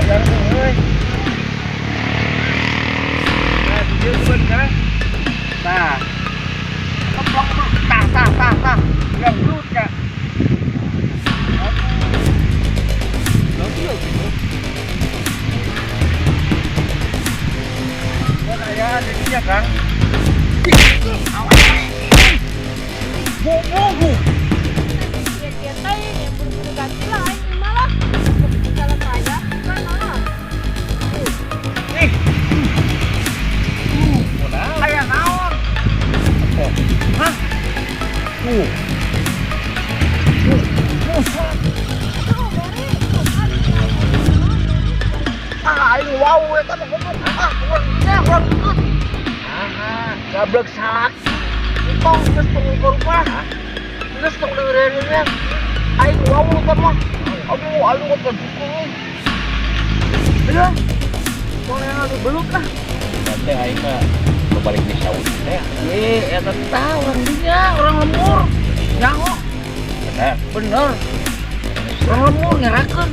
Bayar euy. Nah, dieu bener. Nah. Keplok tah tah tah tah. Yang belut ya. Aya di dinya, Kang. Bobo. Yang buru-buru ganti lah aing mah lah. Jalan raya kan ah. Ih. Aya naon? Hah? Ah, aing wow eta mah goblok. Ah, kurang nya kurang ikut. Ah, gablek salaki. Tong geus tong rumah. Geus tong deureunnya. Aing wow eta mah. Aduh, aduh kok dukung. Ayo. Tong yang belut lah. Teh aing mah balik di Saudi teh. Eh, eta tah urang dinya, urang lembur. Nyaho. Bener. Bener. Urang lembur ngerakeun.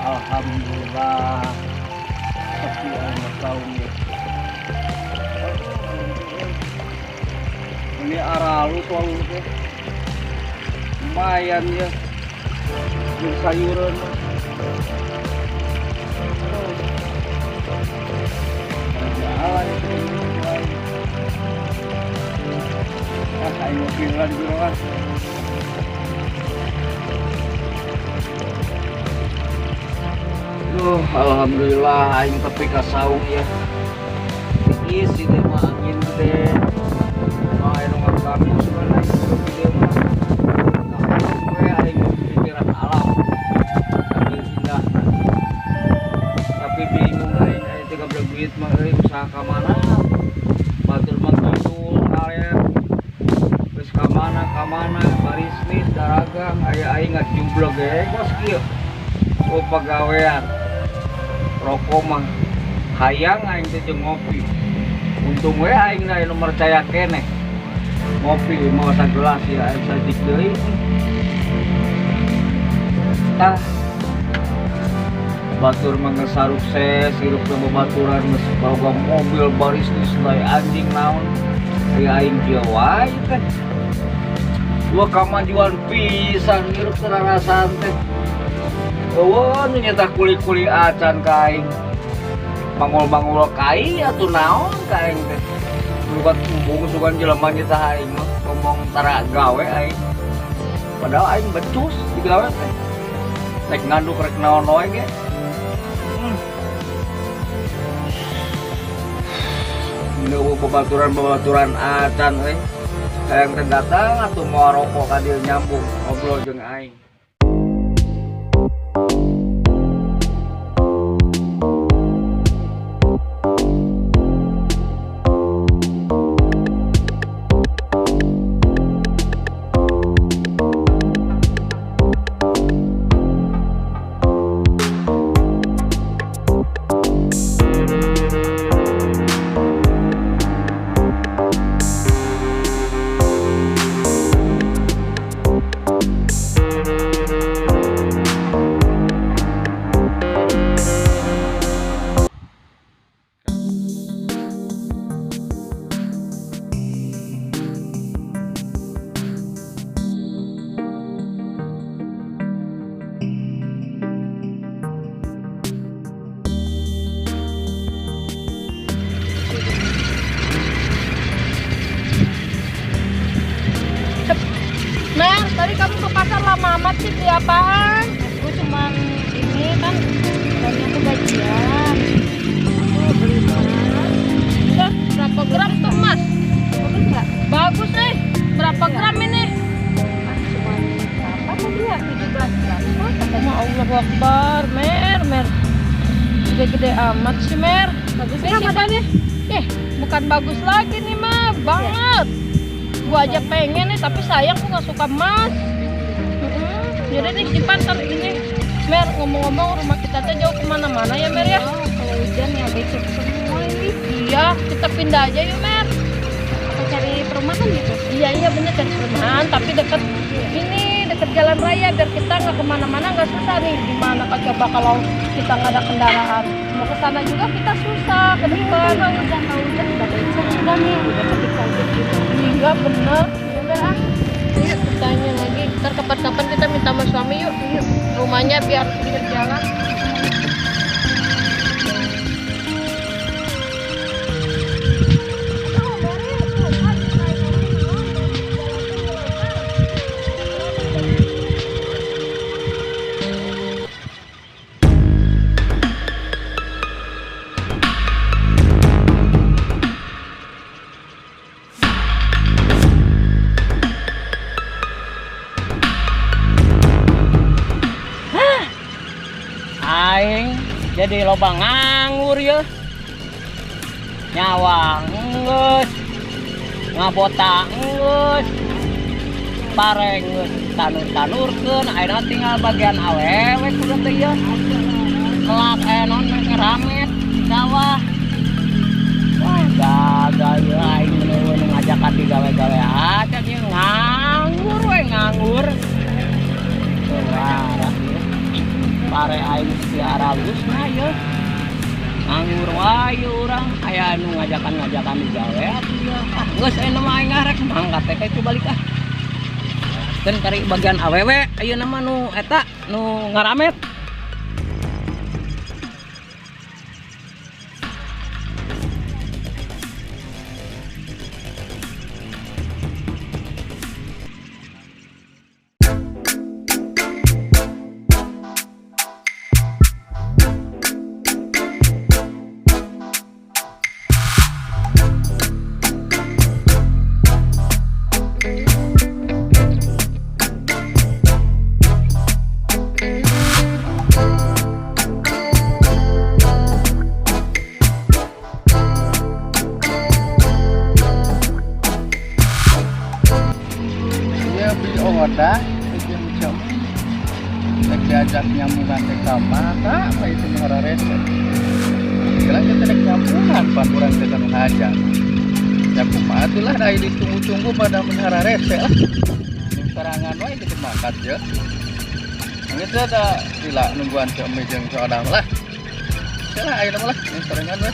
Alhamdulillah sekian tahun ya. Ini aralu tuh lumayan ya, jeung sayuran. Jalan ah, aing ngopi lah di jero. Duh, alhamdulillah aing tepi ka saung ya. Tiis ieu mah angin teh. Mah anu ngaganggu sebenarnya aing teh mah. We aing pikiran alam. Tapi indah. Tapi bingung aing aing teh gablek duit mah euy usaha ka mana? Batur mah kidul kaler. Geus ka mana barisnis daragang aya aing ngajubleg ge kos kieu. Oh pagawean. Rokok mah hayang aing teh jeung ngopi. Untung we aing da nu percaya keneh. Ngopi mau sagelas ya aing sadik deui. Tah. Batur mah geus sarukses, hirup teh babaturan geus boga mobil barisnis lae anjing naon. Aya aing kieu wae teh. Dua kamajuan pisan hirup teh rarasaan teh. Eueuh nu nyetah kuli-kuli acan ka aing. Bangol-bangol kai atuh naon ka aing teh. Lugat embung sugan jelema nyetah aing mah ngomong tara gawe aing. Padahal aing becus digawe teh. Rek nganduk rek naon wae ge. Meni euweuh babaturan-babaturan acan euy. Hayang teh datang atuh moal rokok ka dieu nyambung ngobrol jeung aing. Mer, tadi kamu ke pasar lama amat sih, beli apaan? Aku cuman ini kan banyak kebajian. Aku beli emas. Wah, berapa gram tuh emas? Bagus nggak? Bagus nih. Berapa gram ini? Emas cuman berapa tadi ya? 17 gram. Oh, katanya Allah Akbar, Mer, Mer. Gede-gede amat sih, Mer. Bagus nggak badannya? Bukan bagus lagi nih, mah. Banget. Gua aja pengen nih, tapi sayang gua nggak suka emas. Jadi nih simpan ntar ini. Mer, ngomong-ngomong rumah kita tuh jauh kemana-mana ya, Mer ya? Oh, kalau hujan ya becek semua ini. Iya, kita pindah aja yuk, Mer. Atau cari perumahan gitu? Iya, bener cari perumahan, tapi deket ini, deket jalan raya biar kita nggak kemana-mana nggak susah nih. Gimana Kak, coba kalau kita nggak ada kendaraan, mau ke sana juga kita susah ke depan. Kalau hujan udah becek sudah nih, udah kecil-kecil gitu. Iya bener. Ya udah ah. Yuk, tanya lagi. Ntar kapan-kapan kita minta sama suami yuk. Yuk. Rumahnya biar pinggir jalan. Aing jadi loba nganggur ya, nyawa enggeus, ngabota enggeus, pare enggeus tanur-tanurkeun, ayeuna tinggal bagian awewe kudu teh ieu. Kelak non ngeramet sawah. Wah, gagal ieu aing meuneuh ngajakan digawe-gawe aja ieu nganggur we nganggur. Wah, pare aing si aralusna ieu. Nganggur wae urang aya nu ngajakan-ngajakan digawe atuh ieu. Ah, geus ayeuna mah aing rek mangkat teh ka itu balik ah. Keun kari bagian awewe ayeuna mah nu eta nu ngaramet. Oda bikin jam diajak nyambungan ke kamar apa itu mengarah resep sekarang kita rek nyambungan pan urang teh nu aja ya kumaha atuh lah da ditunggu-tunggu pada menara resep lah serangan wae gitu makan ya geus ada lila nungguan si Emi jeung si Odang lah salah ayeuna mah lah serangan we.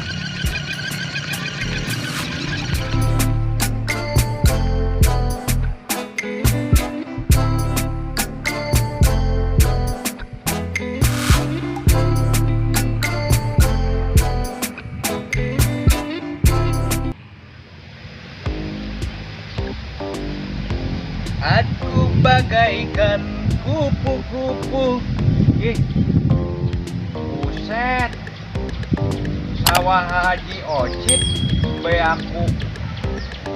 Aku bagaikan kupu-kupu. Ih, buset. Sawah Haji Ocit beak ku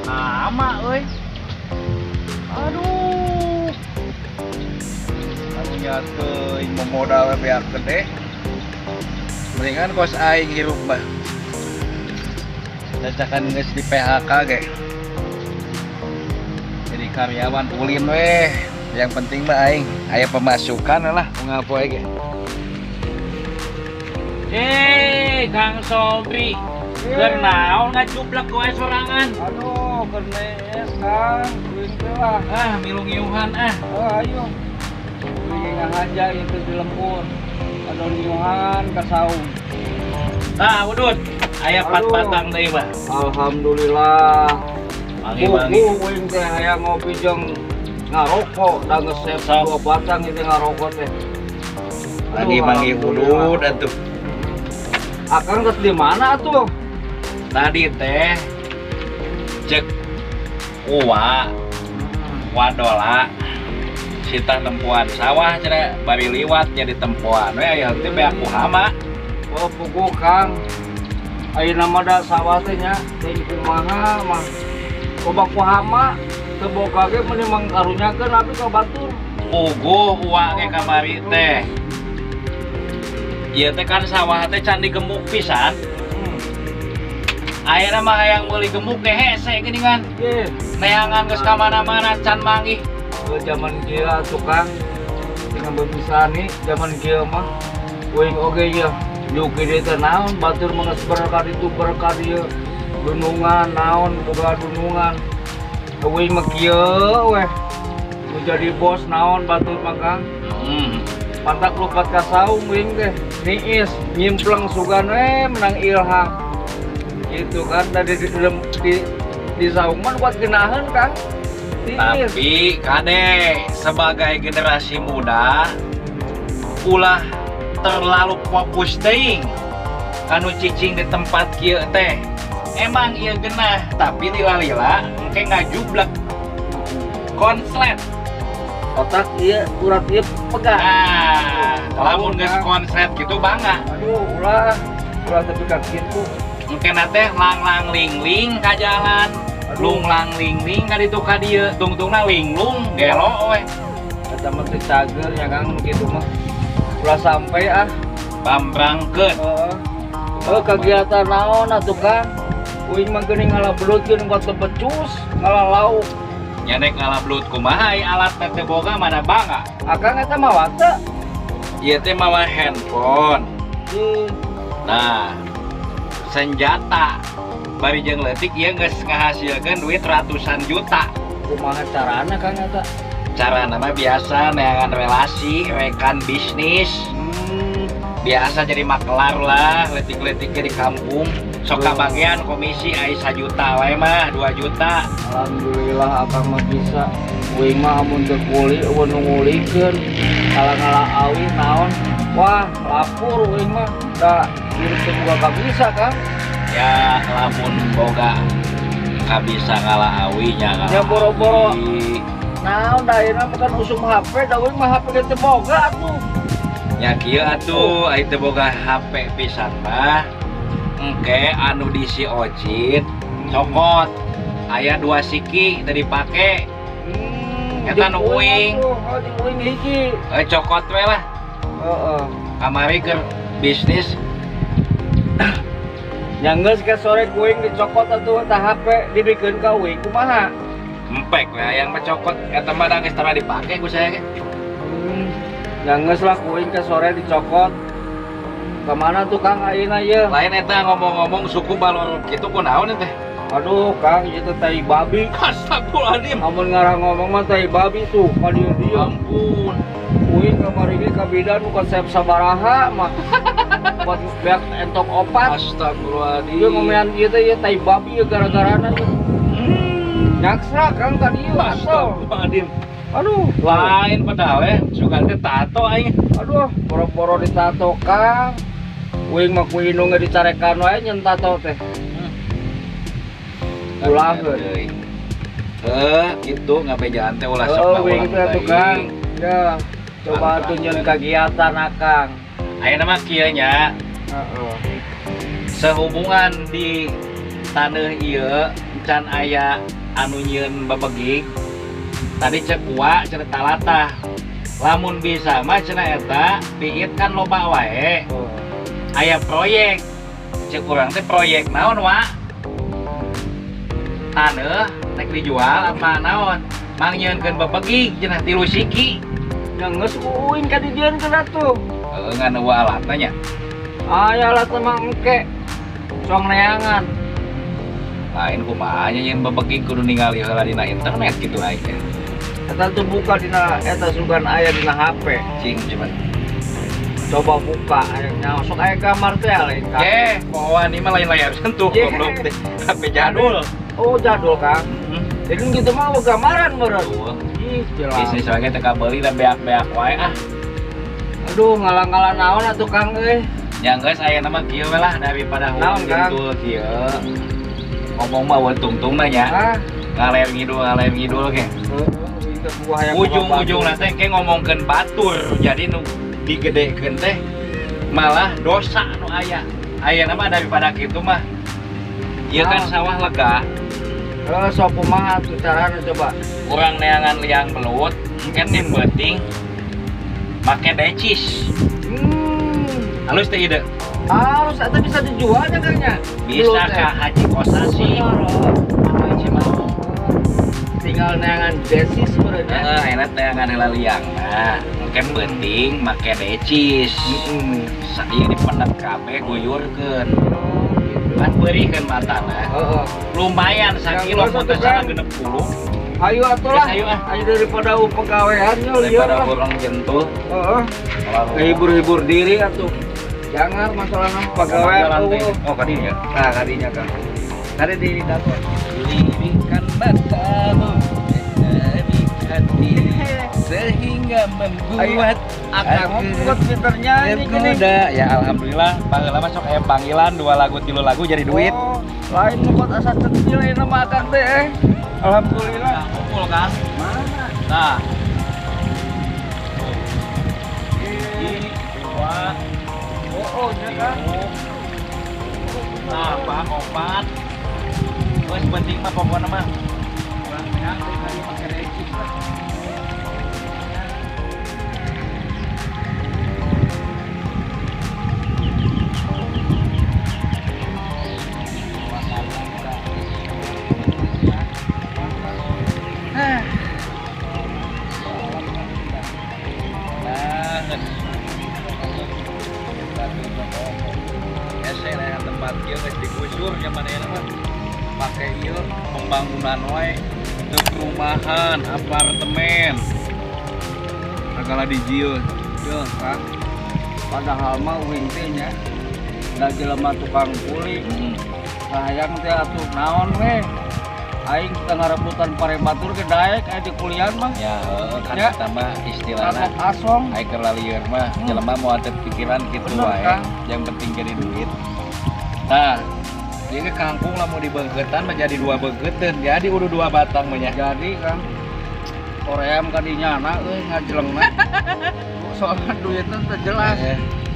hama euy. Aduh. Karunya teuing modal beak gede. Mendingan kos aing hirup mah. Cacakan geus di PHK ge. Jadi karyawan ulin weh. Yang penting mah aing aya pemasukan lah unggal poe ge. Eh, Kang Sobri. Keur naon ngacuplek wae sorangan? Aduh, keur nees, Kang. Duit teh lah. Ah, milu ngiuhan ah. Oh, ayo. Uing ngahaja itu di lembur. Aduh, ngiuhan ka saung. Tah, udut. Aya Aduh. pat-patang deui mah. Alhamdulillah. Mangi-mangi. Buku uing teh hayang ngopi jeung ngarokok da ngesep Sok. dua batang itu ngarokok teh. Aduh, Mangi-mangi alhamdulillah. hudud atuh. Akang geus di mana tuh? Tadi teh cek uwa wadola sita tempuan sawah cenah bari liwat jadi tempuan we aya teh beak ku hama. Oh, puguh Kang. Ayeuna mah da sawah teh nya teuing kumaha mah. Loba ku hama teu boga ge meuni mangkarunyakeun abi ka batur. Puguh uwa ge kamari teh. Ieu teh kan sawah teh can digemuk pisan. Ayeuna mah hayang meuli gemuk ge hese geuningan. Ye, Neangan geus ka mana-mana can manggih. ke zaman kieu atuh Kang. Tinggal berbisa nih zaman kieu mah. Uing oge ye. Yuki deui teh naon batur mah geus berkah ditu berkah dieu. Dunungan naon boga dunungan. Uing mah kieu weh. Nu jadi bos naon batur mah Kang. Pantak lupat ka saung uing teh. Niis nyimpleng sugan we menang ilham. Gitu kan tadi di saung mah buat geunaheun Kang. Tiis. Tapi kade sebagai generasi muda ulah terlalu fokus teuing kanu cicing di tempat kieu teh. Emang ieu genah, tapi lila-lila engke ngajublek konslet. Otak ieu urat ieu pegang. Nah, lamun geus konslet gitu bangga. Aduh, ulah ulah tapi ka kitu. Engke teh lang-lang ling-ling ka jalan. Aduh. Lung lang ling ling ka ditu ka dieu, tungtungna linglung gelo we. Eta mah teu cager nya Kang nu kitu mah. Ulah sampai ah. Bambrangkeun. Heeh. Oh, kegiatan naon atuh Kang? Uing mah geuning ngala belut jeung buat becus, ngala lauk. Nya nek ngala belut kumaha ai alat teh boga mana bangga. Akang eta mawa teu? Ieu teh mawa handphone. Hmm. Nah, senjata bari jeung leutik ieu geus ngahasilkeun duit ratusan juta. Kumaha carana Kang eta? Cara nama biasa neangan relasi, rekan bisnis, biasa jadi makelar lah, leutik-leutiknya di kampung. Sok kabagian komisi ai 1 juta wae mah, 2 juta. Alhamdulillah akang mah bisa. Uing mah amun teu kuli euweuh nu ngulikeun. Ngala-ngala awi naon. Wah, lapur uing mah. Da hirup teh boga kabisa Kang. Ya lamun boga kabisa ngala awi nya ngala. Ya, boro-boro. Awi. Naon da ayeuna mah kan usum HP, da uing mah HP ge teu boga atuh. Nya kieu atuh ai teu boga HP pisan mah. Engke anu di si Ocit cokot aya dua siki teu dipake. Eta nu uing. Atuh, oh, jeung uing hiji. Eh, cokot we lah. Heeh. Kamari ke bisnis. Nya geus ke sore ku uing dicokot atuh eta HP dibikeun ka uing kumaha? Empek we hayang mah cokot eta mah da geus tara dipake ku saya ge. Nya geus lah ku uing ke sore dicokot. Kemana tuh Kang ayeuna ieu? Lain eta ngomong-ngomong suku balor kitu kunaon teh? Aduh Kang, ieu teh tai babi. Astagfirullahaladzim. Amun ngarah ngomong mah tai babi tuh ka dieu dieu. Ampun. Uing kamari ge ka bidan nu konsep sabaraha mah. Buat beak entok opat. Astagfirullahaladzim. Ieu ngomean ieu teh ieu tai babi ieu gara-garana ieu. Nyaksra Kang ka dieu atuh. Astagfirullahaladzim. Aduh, Lain padahal ya, sugan teh tato aing. Aduh, boro-boro ditato Kang. Uing mah ku indung ge dicarekan wae nyen tato teh. Ulah heuh. Eh, gitu ngabejaan teh ulah sok Oh, uing teh atuh Kang. Ya, coba atuh nyeun kagiatan akang. Ayeuna mah kieu nya, Heeh. Sehubungan di taneuh ieu can aya anu nyieun babegig. Tadi cek wa cenah talatah. Lamun bisa mah cenah eta piit kan loba wae. Oh. Aya proyek. Cek urang teh proyek naon, wa? Taneuh rek dijual apa naon? Mangnyieunkeun babegig cenah tilu siki. Nya geus uing ka didieu keun atuh. Heeh, ngan eueuh alatna nya. Aya alat mah engke. Song neangan. Lain kumaha nya nyieun babegig kudu ningali heula dina internet gitu aing teh. Eta tuh buka dina eta sugan aya dina HP. Cing coba. Coba buka aya nyaho sok aya gambar teh lain Kang. Eh, pohoan ini mah lain layar sentuh Ye. goblok teh. HP jadul. Oh, jadul Kang. Jadi gitu mah eueuh gambaran meureun. Tuh, Ih, jelas. bisnis lagi teh kabeuli da beak-beak wae ah. Aduh, ngalang-ngalang naon atuh Kang euy. Ya geus aya nama kieu we lah daripada Naon, huang Kang? jentul kieu. Ngomong mah eueuh tungtungna nya. Ah, Ngaler ngidul ge. heeh, itu buah yang Ujung-ujungna teh ke ngomongkeun batur. Jadi nu digedekeun teh malah dosa nu aya. Aya nama daripada kitu mah. Ieu kan Naon? sawah lega. Heeh, sok kumaha atuh carana coba. Urang neangan liang belut, kan di peuting make decis. Halus teh ide. Harus atau bisa dijual ya Kang nya? Bisa Belut teh. ka Haji Kosasi. Bener, oh. Haji mah. Tinggal neangan desis meureun nya. Heeh, enak neangan heula liang. Nah, engke peuting make decis. Heeh. Ieu dipendet kabeh guyurkeun. Oh, gitu. Kan beurikeun matana. Heeh. Lumayan sakilo Yang mun teu geus salah atuh, 60. Ayo atuh lah. Geus, ayo, ah. Ayo daripada pegawaian yo lieur Daripada lah. urang jentul. Heeh. Ngehibur-hibur diri atuh. Jangan masalah nama pegawai Jalan teh. atuh. Oh, kadinya. Nah, kadinya Kang. Tadi di dapur. Lirikan matamu menarik hati sehingga membuat Akang mah bukan pinter nyanyi gini. tergoda. Ya alhamdulillah, baheula mah sok aya panggilan dua lagu tilu lagu jadi duit. Oh, lain nu asa centil ini mah akang teh. Eh. Alhamdulillah. Nah, kumpul kan? Mana? Nah. Hiji, dua, Oh, oh, nya Kang. tilu. Nah, apa opat. Geus penting mah pokokna mah. Urang neang teh kali make recis lah. Banget. Hese lah tempat kieu geus digusur zaman ayeuna mah. Pake ieu pembangunan wae untuk perumahan, apartemen. Segala dijieun. Yo, Kang. Padahal mah uing teh nya da jelema tukang kuli. Hayang teh atuh naon we. Aing teu ngarebutan pare batur ge daek aya di kulian mah. Ya, heuh, kan Ya. eta mah istilahna Ratok asong. aing keur lalieur mah jelema moal teu pikiran kitu Bener, wae. Kang. Yang penting jadi duit. Nah, ieu ge kangkung lamun dibeungkeutan menjadi dua beungkeuteun. Jadi udah dua batang mah nya. Jadi Kang Koream kadinya na euy ngajelengna. Soalnya duitnya teu jelas.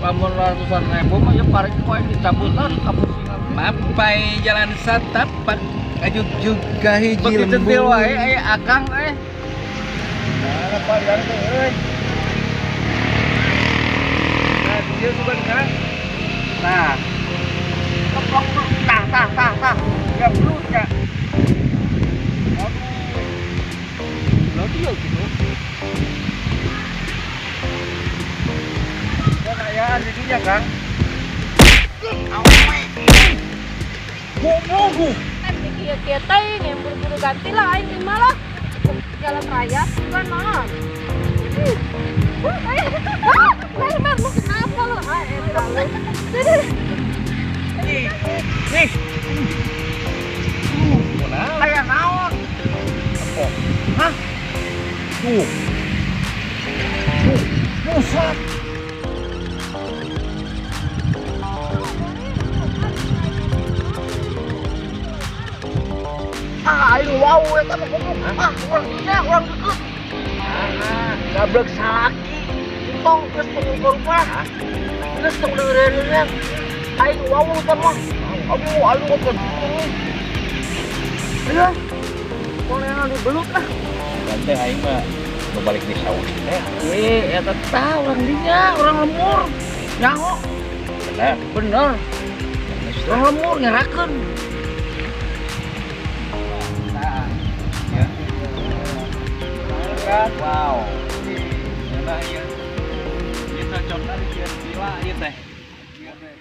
Lamun ratusan ribu mah ya pare ku aing dicabutan kapusingan. Mapai jalan satapak ajuk juga hiji Beuki centil wae aya akang eh. Nah, apa liar teh euy. Nah, dia sugan Kang. Nah. Keplok tuh. Tah tah tah tah. Ya belut ya. Aduh. Lo dia gitu. Dan ayaan di dinya, Kang. Goblok. Kan kieu-kieu teh yang buru-buru ganti lah aing mah lah. Jalan raya bukan naon. Ah, Mer, Mer, lu kenapa lu? Ah, eta lu. Nih. Aya naon? Hah? Tuh. Tuh. Buset. Ah, aing wow eta mah goblok. Ah, urang dinya, urang deukeut. Ah, gablek salaki. Tong geus tong rupa. Geus tong deureun. Aing wawuh teh mah. Aduh, aduh ke sini. Iya. Boleh dibelut ah. Teh aing mah nu balik di saung teh. Eh, eta tah urang dinya, urang lembur. Nyaho. Bener. Bener. Urang lembur ngerakeun. Nah, ya. Kan? Wow. Nah, iya. Ieu cocokna di villa ieu teh. Ieu teh.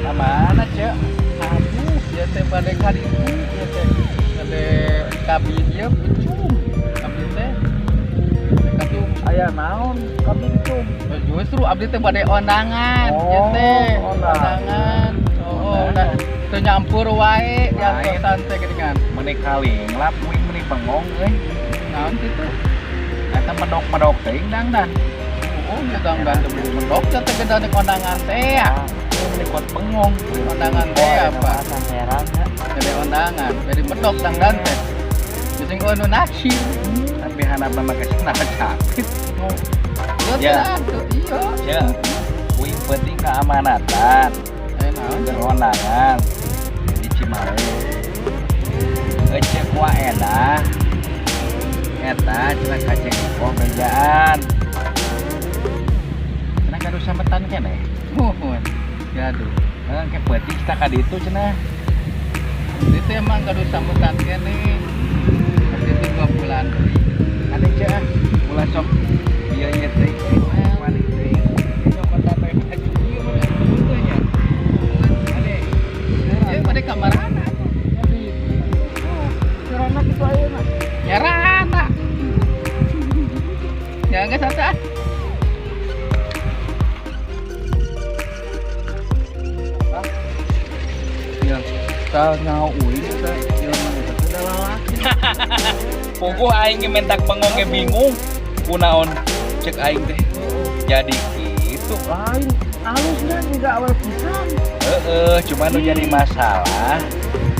Nah, mana, Cek? Aduh, ieu teh bade ka ditu, ieu teh. Bade kabin ieu becum. Kabin teh. Kabin Aya naon? Kabin cum. Justru abdi teh bade ondangan, ieu teh. Ondangan. Ondangan. Oh, udah teu nyampur wae di atosan teh geuningan. Meni kaling lap uing meni bengong euy. Naon kitu? Eta medok-medok teuing dangdan. Oh, ieu dangdan teh medok teh teh geuning kondangan teh ya. Meni kuat bengong. Kondangan teh apa? Heran ya. Jadi ondangan, jadi medok dangdan teh. Bising nu naksir. Tapi handapna mah geus capit. Iya, Ya. atuh, iya. Ya. Uing penting keamanatan. Eh, naon? Keur ondangan di Cimale. Ecek wa edah. Eta cenah ka Ceng Ikoh bejaan. Cenah gaduh sametan keneh. Muhun. Gaduh. Heeh, ke peuting kita ka ditu cenah. Itu emang gaduh sambutan keneh. Itu 2 bulan deui. Ade ceu ah, ulah sok ieu ieu teh. Balik deui. Nyokot teh baju ieu mah teu nya. Ade. Ya pada kamarana atuh. Curana kitu ayeuna. Nyarana. Ya geus atuh ah. Ya, tah nyaho uing eta jelema eta teh da lalaki. Puguh aing ge mentak bengong ge bingung. Kunaon cek aing teh. Jadi gitu. Lain halusnya juga awal pisan. Heeh, cuma nu jadi masalah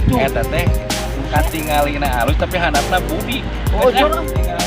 eta teh katingalina alus tapi handapna budi. Oh, Geus ah, jorang. tinggal.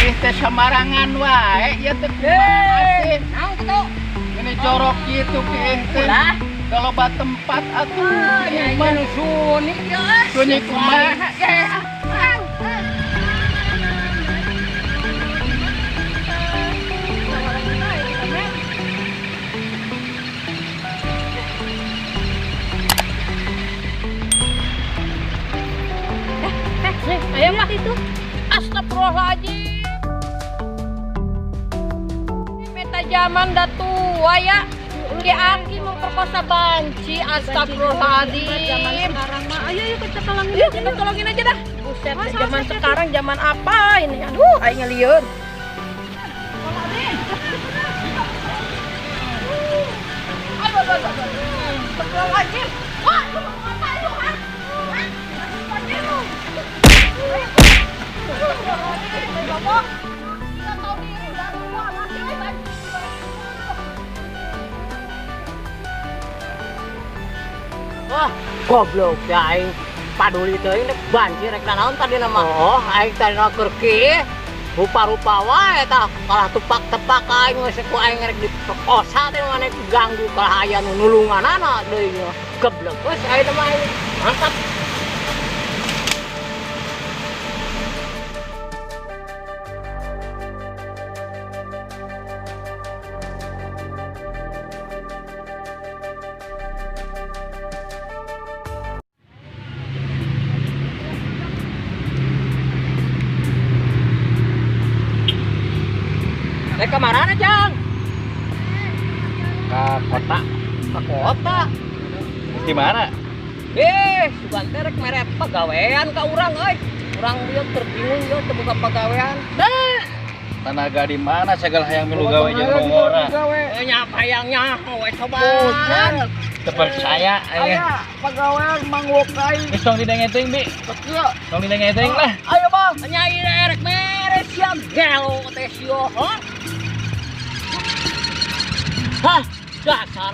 Ih teh samarangan wae ieu teh kumaha sih? Naon kitu? Ini jorok gitu ki teh. Ulah. Kalau tempat atuh. Ah, Ieu nya mah nu sunyi ieu ah. sunyi kumaha eh. Nih, ayo lah itu. Astagfirullahaladzim. Meta zaman dah tua ya. Ki Aki memperkosa banci. Zaman Astagfirullahaladzim. sekarang mah. Ayo yuk kita tolongin Yuk aja kita yuk. tolongin aja dah. Buset, Mas, zaman mas, mas, sekarang zaman apa ini? Aduh, aing ngelieur. Aduh, aduh, aduh, aduh. Astagfirullahaladzim. Wah, lu mau ngapain lu, ha? Hah? Astagfirullahaladzim lu. Astagfirullahaladzim, ngomong. Nggak tahu diri, udah tua, laki, banci. Wah, goblok ya aing. Paduli teuing rek banci rek nanaon tadi nama. Oh, aing tadi nama keur kieu. Rupa-rupa wae tah kalah tepak-tepak aing geus ku aing rek diperkosa teh maneh ganggu kalah aya nu nulunganana deui. Goblok geus aing mah aing. Mantap. Rek ka marana, Jang? Ke kota. Ke kota. Di mana? Eh, sugan teh rek mere pagawean ka urang euy. Urang ieu keur bingung ieu teu boga pagawean. Tenaga di mana segala hayang milu gawe jeung ngora. Eh, nya hayang nyaho we coba. Teu percaya aya. Aya pagawean Mang Wokai. Geus tong didenge teuing, Bi. Kieu. Tong didenge teuing lah. Ayo Bang. Nya ieu rek mere sia gelo teh sia, ha? Hah, dasar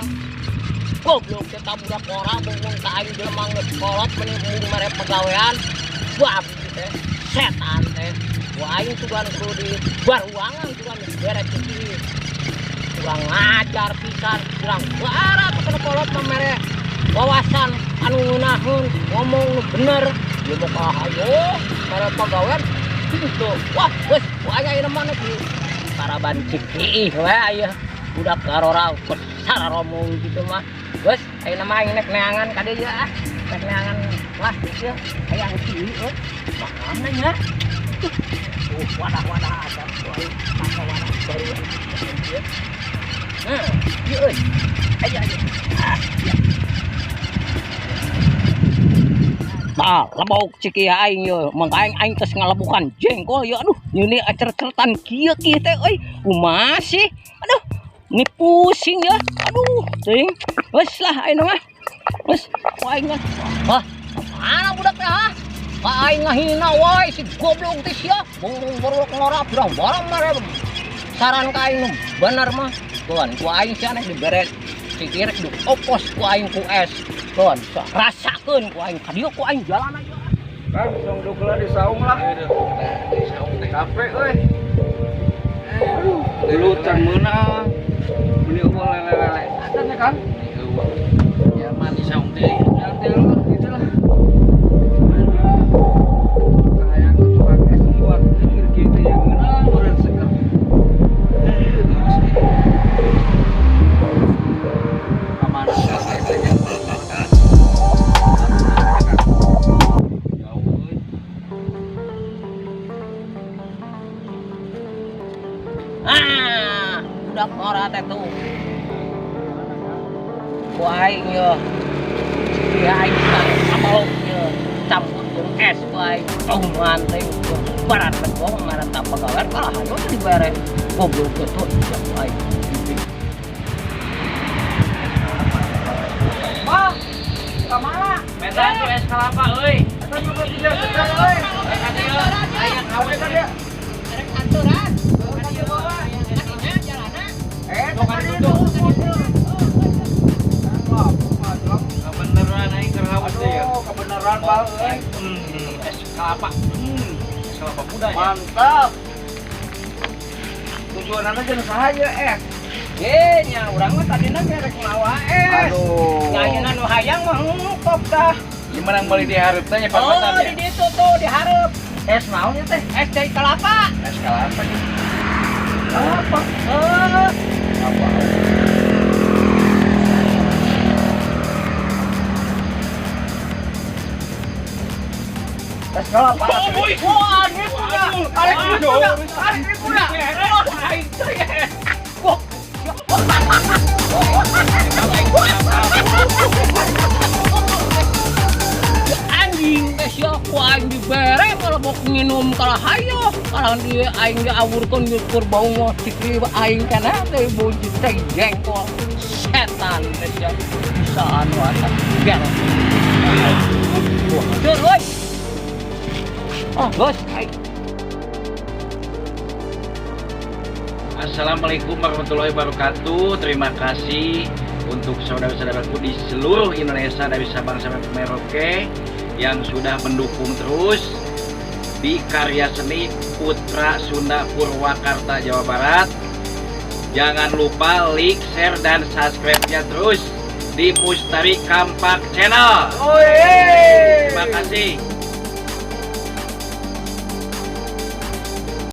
goblok teh budak ora bungkung ka aing jelema geus kolot meni embung mere pagawean. Babi teh setan teh. Wah, aing sugan kudu di baruangan sugan dibere ciki. Kurang ngajar pisan, kurang bara tuh kana kolot mah mere wawasan anu ngeunaheun, ngomong nu bener. Ieu mah kalah ayo mere pagawean gitu. Wah, geus wah aing ayeuna mah di Karaban Cikiih we aya budak garora besar romong gitu mah. Geus ayeuna mah aing nek neangan ka dieu ah. Nek neangan wah ieu hayang kieu euy. Mana nya? Wadah-wadah ada wae maka wadah baru. Nah, ieu euy. Ayo ayo. Ah, iya. Nah, lebok ciki aing ye, mangka aing aing tos ngalebukan jengkol ye, aduh, nyeuni acer-certan kieu kieu teh euy, kumaha sih? Aduh, ini pusing ya. Aduh, teuing. Geus lah aing mah. Geus, ku aing mah. Wah, mana budak teh ha? Ka aing ngahina wae si goblok teh sia. Bung-bung borok ngora pirang barang mare. Saran ka aing nu bener mah. Tuan, ku aing sia nek dibere si rek diopos ku aing ku es. Tuan, rasakeun ku aing ka dieu ku aing jalan aja. Kang, tong dukla di saung lah. Capek euy. Aduh, dulu can meunang. Beli eueuh lele-lele. Ada nya Kang? Ya mati saung teh. Ya teh lu gitu lah. Kahayang tukang es buat pikir gitu yang meunang meureun seger. Kamana tukang es teh nya? Jauh euy. Ah, budak ngora teh tuh. Ku aing ye. Ciki aing sabalok ye. Campur jeung es ku aing. Tuman teh barat teh gua maranta pagawean kalah hayo teh dibere. Goblok teh tuh sia ku aing. Bang, kamana? Meta tuh es kelapa euy. Eta juga tidak seger euy. Eh ka dieu aya kawe Eta dia. Rek kantoran. Kadinya jalana. Eh, Tuh, kan tadi itu. Kebeneran aing keur haus teh ya. Aduh, kebenaran Bang euy. Es kelapa. Es kelapa muda ya. Mantap. Tujuanana jeung saha ye es? Eh, nya urang mah tadina ge rek mawa es. Aduh. Nya ayeuna nu hayang mah engkop tah. Gimana meuli di hareup teh nya Oh, parmatan di ya? ditu tuh di hareup. Es naon nya teh? Es cai kelapa. Es kelapa nya. Apa? Eh, Apa? Es kelapa. Wah, ini punya. Arek ini punya. Arek ini punya. Wah, aing teh. Wah. Ya, anjing teh sia ku aing dibere kalau mau nginum kalah hayo kalah di aing diawurkeun nyukur bau ngosik di aing kana teh bau teh jengkol setan teh sia bisa anu asa gelo. Wah, cur euy. Oh, bos, aing. Assalamualaikum warahmatullahi wabarakatuh. Terima kasih untuk saudara-saudaraku di seluruh Indonesia dari Sabang sampai Merauke yang sudah mendukung terus di karya seni Putra Sunda Purwakarta Jawa Barat. Jangan lupa like, share, dan subscribe-nya terus di Mustari Kampak Channel. Oi. Terima kasih.